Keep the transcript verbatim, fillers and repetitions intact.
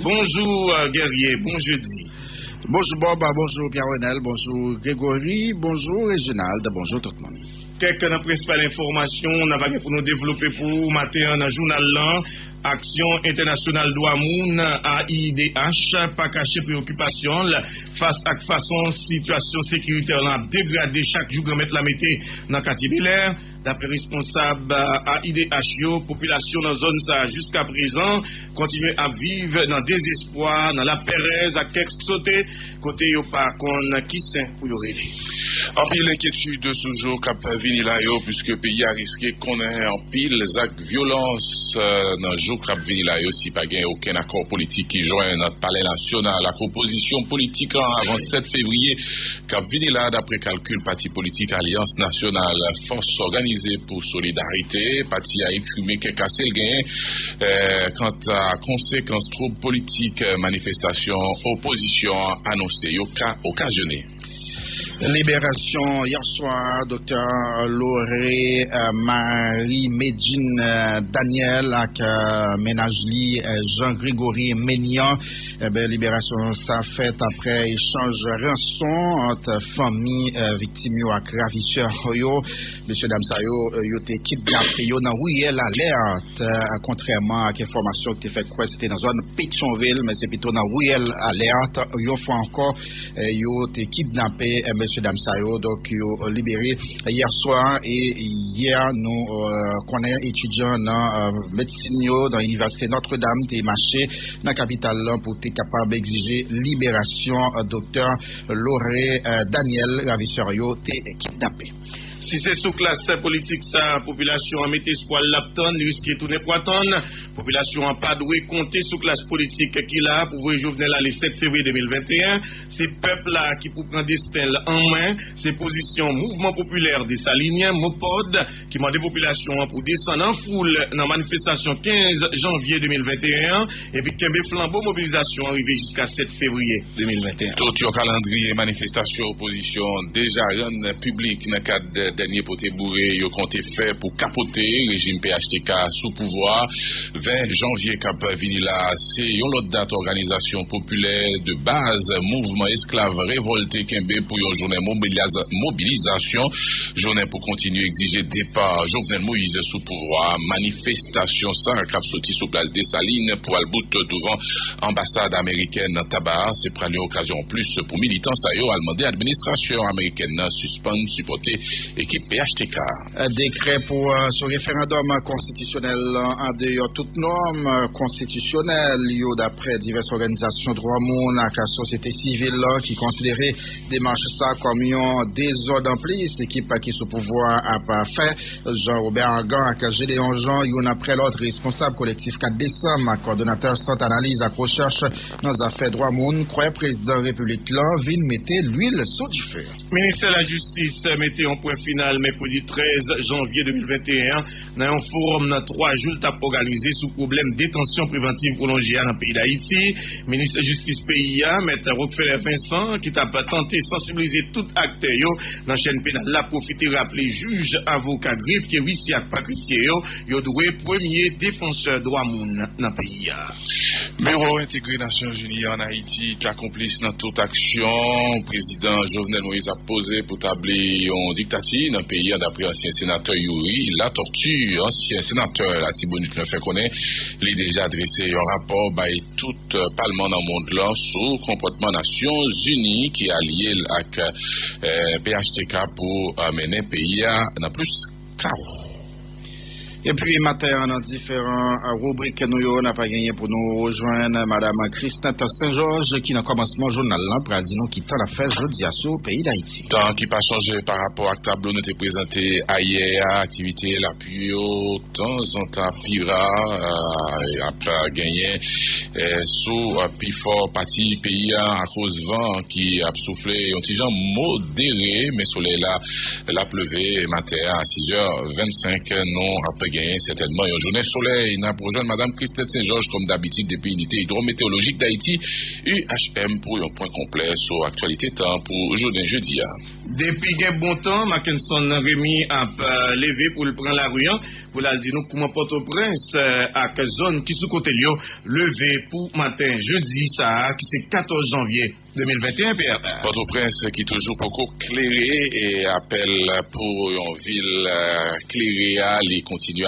Bonjou, Guerrier, bon jedi. Bonjou Bob, bonjou Pierre Renel, bonjou Gregory, bonjou Reginald, bonjou tout moun. Kèk nan prensipal enfòmasyon n ap gen pou nou devlope pou ou maten an nan jounal lan. Aksyon Entènasyonal Dwa Moun, A I D H, pa kache preyokipasyon l fas ak fason sitiyasyon sekiritè lan ap degrade chak jou granmèt la mete nan katye Belè. Daprè responsab A I D H yo, popilasyon nan zòn sa a jiska prezan kontinye ap viv nan dezespwa, nan lapèrèz ak kèk sote kote yo pa konn ki sen pou yo rele. Anpil enkyetid sou jou k ap vini la yo, piske peyi a riske konnen anpil zak vyolans, eh, nan jou k ap vini la yo, si pa gen okenn akò politik ki jwenn ant palè nasyonal ak opozisyon politik lan avan sèt fevriye k ap vini la, daprè kalkil pati politik Alyans Nasyonal Fòs Òganize pou Solidarite. Pati a eksprime kèk ase l genyen, eh, kanta konsekans twoub politik, eh, manifestasyon opozisyon an anonse yo ka okazyone. Liberasyon yè swa Doktè Lauré, eh, Marie Medjine, eh, Daniel ak, eh, mennaj li, eh, Jean Grégory Menian. Eben, liberasyon sa fèt aprè echanj ranson ant fanmi, eh, viktim yo ak ravisè yo. Mesye dam sa yo, eh, yo te kidnape yo nan riyèl Alèt, eh, kontrèman ak enfòmasyon ki te fè kwè se te nan zòn Petyonvil, men se pito nan riyèl Alèt. Yon fwa ankò, eh, yo te kidnape, eh, mesye dam sa yo. Donk, yo libere yè swa e yè nou, eh, konnen etidyan nan, eh, medsin yo nan Inivèsite Notre Dame te mache nan kapital lan pou te kapab egzije liberasyon, eh, Doktè Lauré, eh, Daniel, ravisè yo te kidnape. Si se sou klas politik sa a popilasyon an mete espwa l ap tann, li riske tounen pwa tann. Popilasyon an pa dwe konte sou klas politik ki la pou voye Jovenel ale sèt fevriye de mil venteyen. Se pèp la ki pou pran desten l an men. Se pozisyon Mouvman Popilè Desalinyen, MOPOD, ki mande popilasyon an pou desann an foul nan manifestasyon kenz janvye de mil venteyen an, epi kenbe flanbo mobilizasyon an rive jiska sèt fevriye de mil venteyen. Tout yon kalandriye manifestasyon opozisyon deja rann piblik nan kad dènye pote boure yo konte fè pou kapote rejim P H T K sou pouvwa a. Ven janvye k ap vini la a, se yon lòt dat òganizasyon popilè de baz mouvman esklav revòlte kenbe pou yon jounen mobiliza-, mobilizasyon, jounen pou kontinye egzije depa Jovenel Moïse sou pouvwa a. Manifestasyon sa a k ap soti sou plas Desalin pou al bout douvan anbasad amerikèn nan Taba a, se pral yon okazyon anplis pou militan sa yo al mande administrasyon amerikèn nan sispann sipòte ekip P H T K. Dekrè pou, eh, sou referandòm konstitisyonèl lan andeyò tout nòm, eh, konstitisyonèl yo, daprè divès òganizasyon dwa moun ak sosyete sivil lan ki konsidere demach sa kòm yon dezòd anplis ekip ki sou pouvwa a ap fè. Jean Robert Argan ak Gédéon Jean, youn aprè lòt, responsab kolektif kat desanm ak kòdonatè Sant Analiz ak Rechèch nan zafè dwa moun, kwè prezidan repiblik lan vin mete lwil sou dife. Ministè Lajistis mete yon pwen final mèkredi trèz janvye de mil venteyen an nan yon fowòm nan twa jou l t ap òganize sou pwoblèm detansyon prevantiv pwolonje a nan peyi Dayiti. Minis jistis peyi a, Mèt Rockefeller Vincent, ki t ap tante sansibilize tout aktè yo nan chèn penal la, pwofite raple jij, avoka, grefye, uisye ak paketye yo, yo dwe premye defansè dwa moun nan peyi a. Biwo Entegre Nasyonzini an Ayiti ta konplis nan tout aksyon prezidan Jovenel Moïse ap poze pou tabli yon diktati nan peyi an, daprè ansyen senatè Youri Latortue. Ansyen senatè Latibonit lan fè konnen li deja drese yon rapò bay tout, eh, palman nan mond lan sou konpòtman Nasyonzini ki alye l ak, eh, P H T K pou, eh, mennen peyi a nan plis kawo. Epi maten an, nan diferan, eh, ribrik nou yo, n ap genyen pou nou rejwenn Madam Christette Saint-Georges, ki nan kòmansman jounal lan pral di nou ki tan n ap fè jodi a sou peyi Dayiti. Tan ki pa chanje pa rapò ak tablo nou te prezante ayè a, aktivite lapli yo tanzantan ap pi ra, eh, ap genyen, eh, sou, eh, pifò pati peyi a akoz van ki ap soufle yon ti jan modere, men solèy la l ap leve maten an a sizè vennsenk. Nou ap genyen sètènman yon jounen solèy. N ap rejwenn Madam Christette Saint-Georges, kòm dabitid, depi Inite Idwometewolojik Dayiti, U H M, pou yon pwen konplè sou aktyalite tan pou jounen jedi a. Depi gen bon tan, Mackenson Remy ap leve pou l pran lari an, pou l al di nou kouman Pòtoprens ak zòn ki sou kote l yo leve pou maten jedi sa a, ki se katòz janvye de mil venteyen, P R. Pòtoprens ki toujou poko klere, e apèl pou yon vil klere a, li kontinye